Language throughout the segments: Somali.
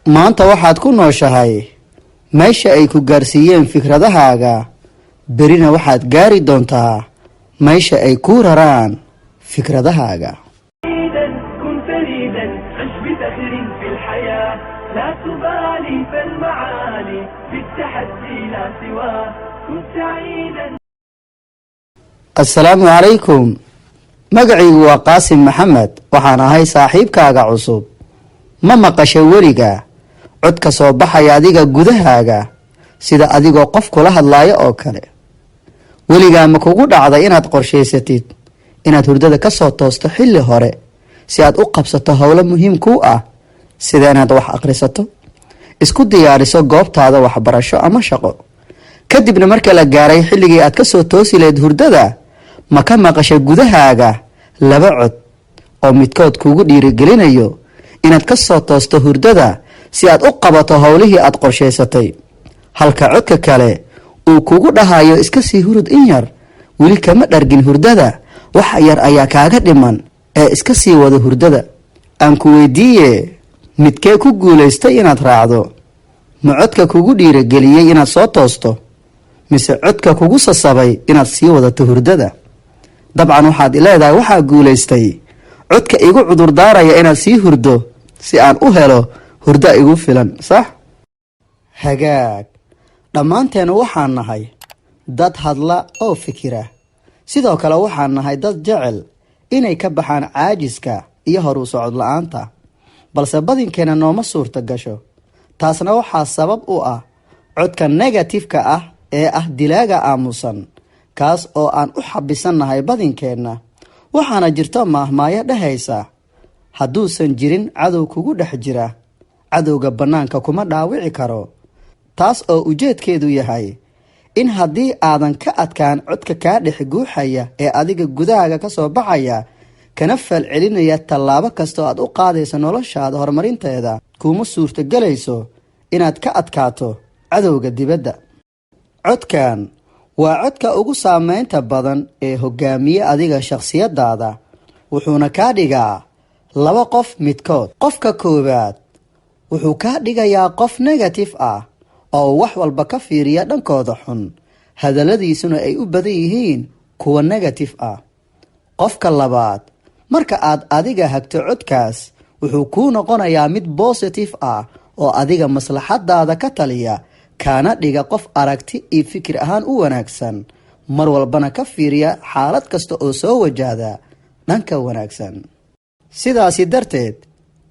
Maanta waxaad ku nooshahay meesha ay ku gaarsiiyeen fikradahaaga, berina waxaad gaari doontaa meesha ay kuu raraan fikradahaaga. كن فريدا، عش بفخر في الحياة، لا تبالي فالمعالي بالتحدي لا سواه، كن سعيدا. Assalaamu calaykum. Magacaygu waa Qaasim Maxamed, waxaan ahay saaxiibkaaga cusub. Ma maqashay weliga cod ka soo baxaya adiga gudahaaga, sida adigoo qof kula hadlaayo oo kale? Weligaa ma kugu dhacday inaad qorshaysatid inaad hurdada ka soo toosto xilli hore si aad u qabsato howlo muhiim kuu ah, sida inaad wax akhrisato, isku diyaariso goobtaada waxbarasho ama shaqo? Kadibna marka la gaaray xilligii aad ka soo toosi lahayd hurdada, ma ka maqashay gudahaaga laba cod oo midkood kugu dhiirigelinayo inaad ka soo toosto hurdada si aad u qabato howlihii aad qorshaysatay, halka codka kale uu kugu dhahayo, "Iska sii hurud in yar, weli kama dhargin hurdada, wax yar ayaa kaaga dhiman ee iska sii wado hurdada"? Aan ku weydiiye, midkee ku guulaystay inaad raacdo? Ma codka kugu dhiirigeliyey inaad soo toosto, mise codka kugu sasabay inaad sii wadato hurdada? Dabcan waxaad leedahay, "Waxaa guulaystay codka igu cudurdaaraya inaad sii hurdo si aan u helo hurdo igu filan." Sax? Hagaag. Dhammaanteen waxaan nahay dad hadla oo fikira. Sidoo kale waxaan nahay dad jecel inay ka baxaan caajiska iyo horu socod la-aanta, balse badinkeena nooma suurta gasho. Taasna waxaa sabab u ah codka negative-ka ah ee ah dilaaga aamusan, kaas oo aan u xabisannahay badinkeenna. Waxaana jirto maahmaayo dhehaysa, "Hadduusan jirin cadow kugu dhex jira, cadowga bannaanka kuma dhaawici karo." Taas oo ujeedkeedu yahay in haddii aadan ka adkaan codka kaa dhex guuxaya ee adiga gudahaaga ka soo baxaya, kana falcelinaya tallaabo kastoo aad u qaadayso noloshaada horumarinteeda, kuma suurtogelayso inaad ka adkaato cadowga dibadda. Codkan waa codka ugu saameynta badan ee hogaamiye adiga shakhsiyadaada, wuxuuna kaa dhigaa laba qof midkood. Qofka koowaad wuxuu kaa dhigayaa qof negative ah oo wax walba ka fiiriya dhankooda xun, hadalladiisuna ay u badan yihiin kuwa negative ah. Qofka labaad, marka aad adiga hagto codkaas, wuxuu kuu noqonayaa mid positive ah oo adiga maslaxadaada ka taliya, kaana dhiga qof aragti iyo fikir ahaan u wanaagsan, mar walbana ka fiiriya xaalad kasta oo soo wajahda dhanka wanaagsan. Sidaasi darteed,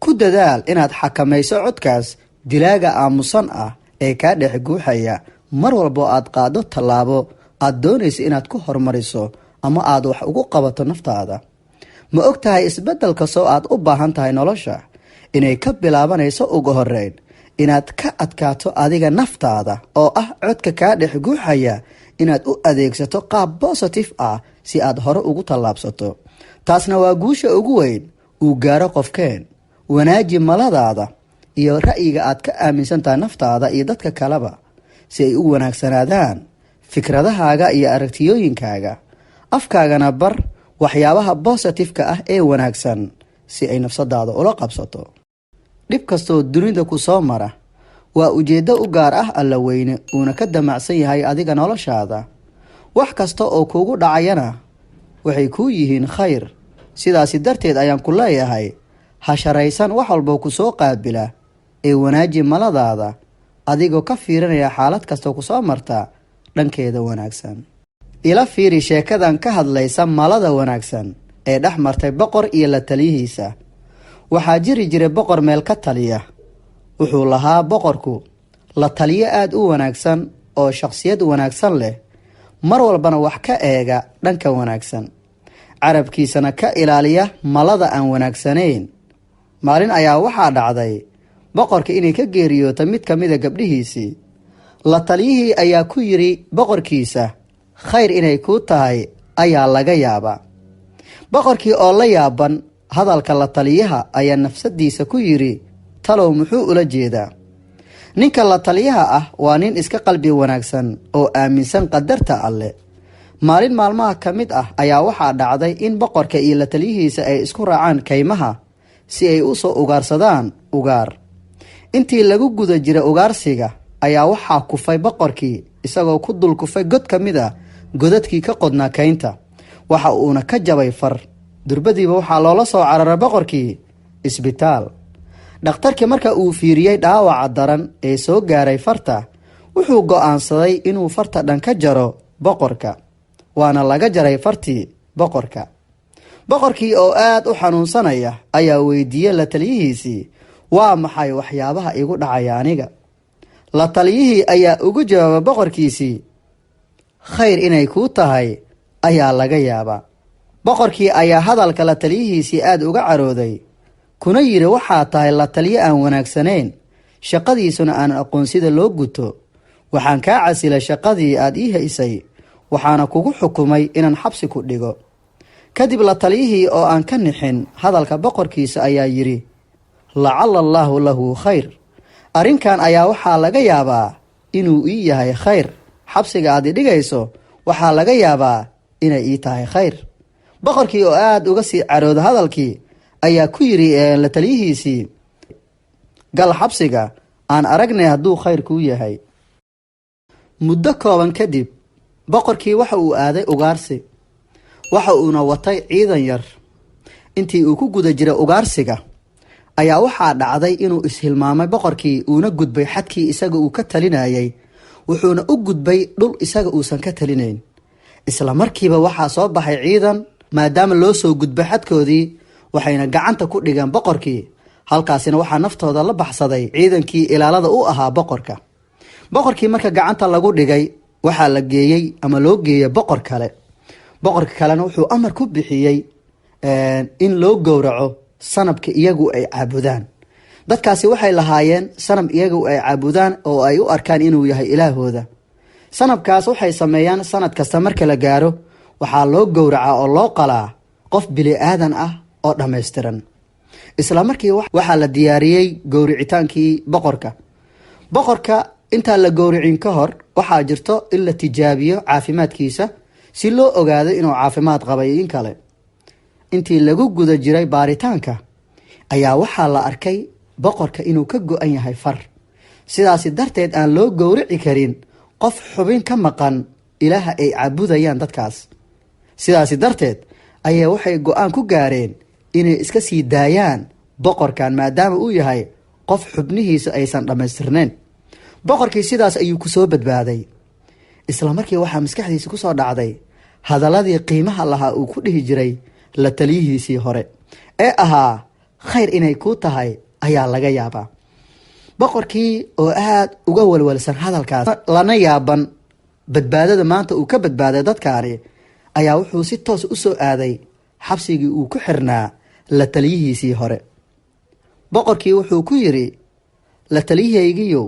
ku dadaal inaad xakamayso codkaas dilaaga aamusan ah ee kaa dhex guuxaya mar walbo aad qaado tallaabo aad doonayso inaad ku horumariso ama aad wax ugu qabato naftaada. Ma og tahay isbeddel kastoo aad u baahan tahay nolosha inay ka bilaabanayso ugu horeyn inaad ka adkaato adiga naftaada oo ah codka kaa dhex guuxaya, inaad u adeegsato qaab positive ah si aad hore ugu tallaabsato? Taasna waa guusha ugu weyn uu gaaro qofkeen. Wanaaji maladaada iyo ra'yiga aad ka aaminsan tahay naftaada iyo dadka kaleba si ay u wanaagsanaadaan fikradahaaga iyo aragtiyooyinkaaga. Afkaagana bar waxyaabaha positive-ka ah ee wanaagsan si ay nafsadaada ula qabsato. Dhib kastoo dunida ku soo mara waa ujeeddo u gaar ah Alla weyne uuna ka damacsan yahay adiga noloshaada. Wax kasta oo kuugu dhacayana waxay kuu yihiin khayr. Sidaasi darteed ayaan ku leeyahay, ha sharaysan wax walboo ku soo qaabila ee wanaaji maladaada, adigoo ka fiirinaya xaalad kastoo ku soo marta dhankeeda wanaagsan. Ila fiiri sheekadan ka hadlaysa malada wanaagsan ee dhex martay boqor iyo la taliyihiisa. Waxaa jiri jiray boqor meel ka taliya. Wuxuu lahaa boqorku la taliyo aada u wanaagsan oo shakhsiyad wanaagsan leh, mar walbana wax ka eega dhanka wanaagsan, carabkiisana ka ilaaliya malada aan wanaagsanayn. Maalin ayaa waxaa dhacday boqorka inay ka geeriyoota mid ka mida gabdhihiisii. La taliyihii ayaa ku yidhi boqorkiisa, "Khayr inay kuu tahay ayaa laga yaabaa." Boqorkii oo la yaaban hadalka la taliyaha ayaa nafsadiisa ku yidhi, "Talow muxuu ula jeedaa?" Ninka la taliyaha ah waa nin iska qalbi wanaagsan oo aaminsan qadarta Alle. Maalin maalmaha ka mid ah ayaa waxaa dhacday in boqorka iyo la taliyihiisa ay isku raacaan kaymaha si ay u soo ugaarsadaan ugaar. Intii lagu guda jiray ugaarsiga ayaa waxaa kufay boqorkii, isagoo ku dul kufay god ka mid a godadkii ka qodnaa kaynta. Waxa uuna ka jabay far. Durbadiiba waxaa loola soo cararay boqorkii isbitaal. Dhakhtarkii marka uu fiiriyey dhaawaca daran ee soo gaaray farta, wuxuu go'aansaday inuu farta dhan ka jaro boqorka, waana laga jaray fartii boqorka. Boqorkii oo aad u xanuunsanaya ayaa weydiiyey la taliyihiisii, "Waa maxay waxyaabaha igu dhacaya aniga?" La taliyihii ayaa ugu jawaabay boqorkiisii, "Khayr inay kuu tahay ayaa laga yaabaa." Boqorkii ayaa hadalka la taliyihiisii aada uga carooday, kuna yidhi, "Waxaa tahay la taliyo aan wanaagsanayn, shaqadiisuna aan aqoonsida loo guto. Waxaan kaa casilay shaqadii aad ii haysay, waxaana kugu xukumay inaan xabsi ku dhigo." Kadib la taliyihii oo aan ka nixin hadalka boqorkiisa ayaa yidhi, "Lacala allaahu lahu khayr. Arrinkan ayaa waxaa laga yaabaa inuu ii yahay khayr. Xabsiga aad i dhigayso waxaa laga yaabaa inay ii tahay khayr." Boqorkii oo aada uga sii carooda hadalkii ayaa ku yidhi la taliyihiisii, "Gal xabsiga, aan aragnay hadduu khayr kuu yahay." Muddo kooban kadib boqorkii waxa uu aaday ugaarsi, waxa uuna watay ciidan yar. Intii uu ku guda jiray ugaarsiga ayaa waxaa dhacday inuu ishilmaamay boqorkii, uuna gudbay xadkii isaga uu ka talinayay, wuxuuna u gudbay dhul isaga uusan ka talinayn. Isla markiiba waxaa soo baxay ciidan, maadaama loo soo gudbay xadkoodii, waxayna gacanta ku dhigeen boqorkii. Halkaasina waxaa naftooda la baxsaday ciidankii ilaalada u ahaa boqorka. Boqorkii marka gacanta lagu dhigay waxaa la geeyey ama loo geeyey boqor kale. Boqorka kalena wuxuu amar ku bixiyey in loo gowraco sanabka iyagu ay caabudaan. Dadkaasi waxay lahaayeen sanab iyagu ay caabudaan oo ay u arkaan inuu yahay ilaahooda. Sanabkaas waxay sameeyaan sanad kasta marka la gaaro, waxaa loo gowracaa oo loo qalaa qof bili aadan ah oo dhammaystiran. Isla markii waxaa la diyaariyey gowricitaankii boqorka. Boqorka intaan la gowricin ka hor waxaa jirto in la tijaabiyo caafimaadkiisa si loo ogaado inuu caafimaad qabay in kale. Intii lagu guda jiray baaritaanka ayaa waxaa la arkay boqorka inuu ka go-an yahay far, sidaasi darteed aan loo gowrici karin qof xubin ka maqan ilaaha ay caabudayaan dadkaas. Sidaasi darteed ayaa waxay go-aan ku gaareen inay iska sii daayaan boqorkan, maadaama uu yahay qof xubnihiisa aysan dhammaystirnayn. Boqorkii sidaas ayuu kusoo badbaaday. Isla markii waxaa maskaxdiisa kusoo dhacday hadaladii qiimaha lahaa uu ku dhihi jiray la taliyihiisii hore ee ahaa, "Khayr inay kuu tahay ayaa laga yaabaa." Boqorkii oo aada uga walwalsan hadalkaas, lana yaaban badbaadada maanta uu ka badbaaday dadkaani, ayaa wuxuu si toos u soo aaday xabsigii uu ku xirnaa la taliyihiisii hore. Boqorkii wuxuu ku yidhi, "La taliyahaygiyow,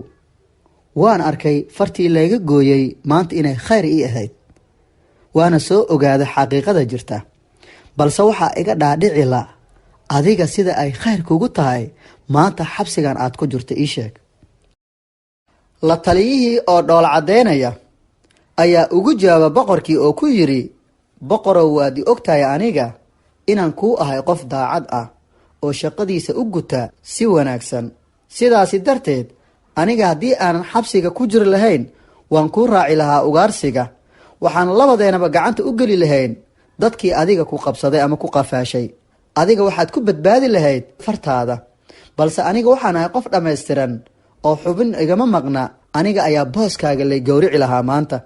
waan arkay fartii layga gooyey maanta inay khayr ii ahayd, waana soo ogaaday xaqiiqada jirta, balse waxaa iga dhaadhici la adiga sida ay khayr kugu tahay maanta xabsigan aad ku jirto, ii sheeg." La taliyihii oo dhool caddaynaya ayaa ugu jawaaba boqorkii oo ku yidhi, "Boqorow, waad i ogtahay aniga inaan kuu ahay qof daacad ah oo shaqadiisa u guta si wanaagsan. Sidaasi darteed aniga haddii aanan xabsiga ku jiri lahayn waan kuu raaci lahaa ugaarsiga, waxaan labadeenaba gacanta u geli lahayn dadkii adiga ku qabsaday ama ku qafaashay. Adiga waxaad ku badbaadi lahayd fartaada, balse aniga waxaan ahay qof dhammaystiran oo xubin igama maqna. Aniga ayaa booskaaga lay gowrici lahaa maanta.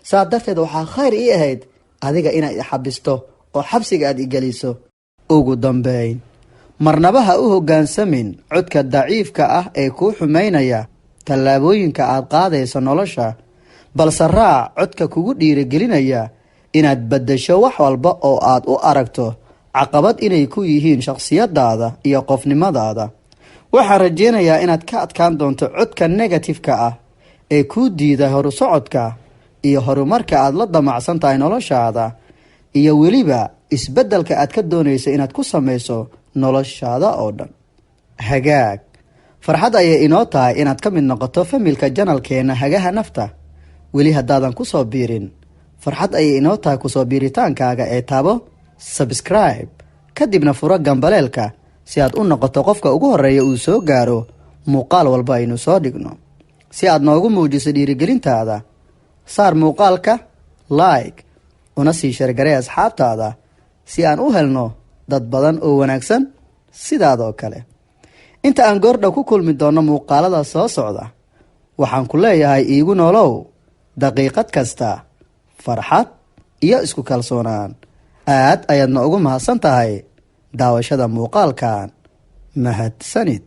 Saa darteed waxaa khayr ii ahayd adiga inaad i xabisto oo xabsiga aad i geliso." Ugu dambeyn, marnaba ha u hoggaansamin codka daciifka ah ee kuu xumaynaya tallaabooyinka aad qaadayso nolosha, balse raac codka kugu dhiirigelinaya inaad beddesho wax walba oo aad u aragto caqabad inay ku yihiin shakhsiyadaada iyo qofnimadaada. Waxaan rajeynayaa inaad ka adkaan doonto codka negatifeka ah ee kuu diida horusocodka iyo horumarka aad la damacsan tahay noloshaada, iyo weliba isbeddelka aad ka doonayso inaad ku samayso noloshaada oo dhan. Hagaag, farxad ayay inoo tahay inaad ka mid noqoto familka channelkeena Hagaha Nafta. Weli haddaadan ku soo biirin, farxad ayay inoo tahay kusoo biiritaankaaga ee taabo subscribe, kadibna furo gambaleelka si aad u noqoto qofka ugu horreeya uu soo gaaro. Muuqaal walba aynu soo dhigno, si aad noogu muujiso dhiirigelintaada, saar muuqaalka like una sii share garee asxaabtaada, si aan u helno dad badan oo wanaagsan sidaadoo kale. Inta aan goordhow ku kulmi doonno muuqaalada soo socda, waxaan ku leeyahay: iigu noolow daqiiqad kasta farxad iyo isku kalsoonaan. Aad ayaadna ugu mahadsan tahay daawashada muuqaalkan. Mahadsanid.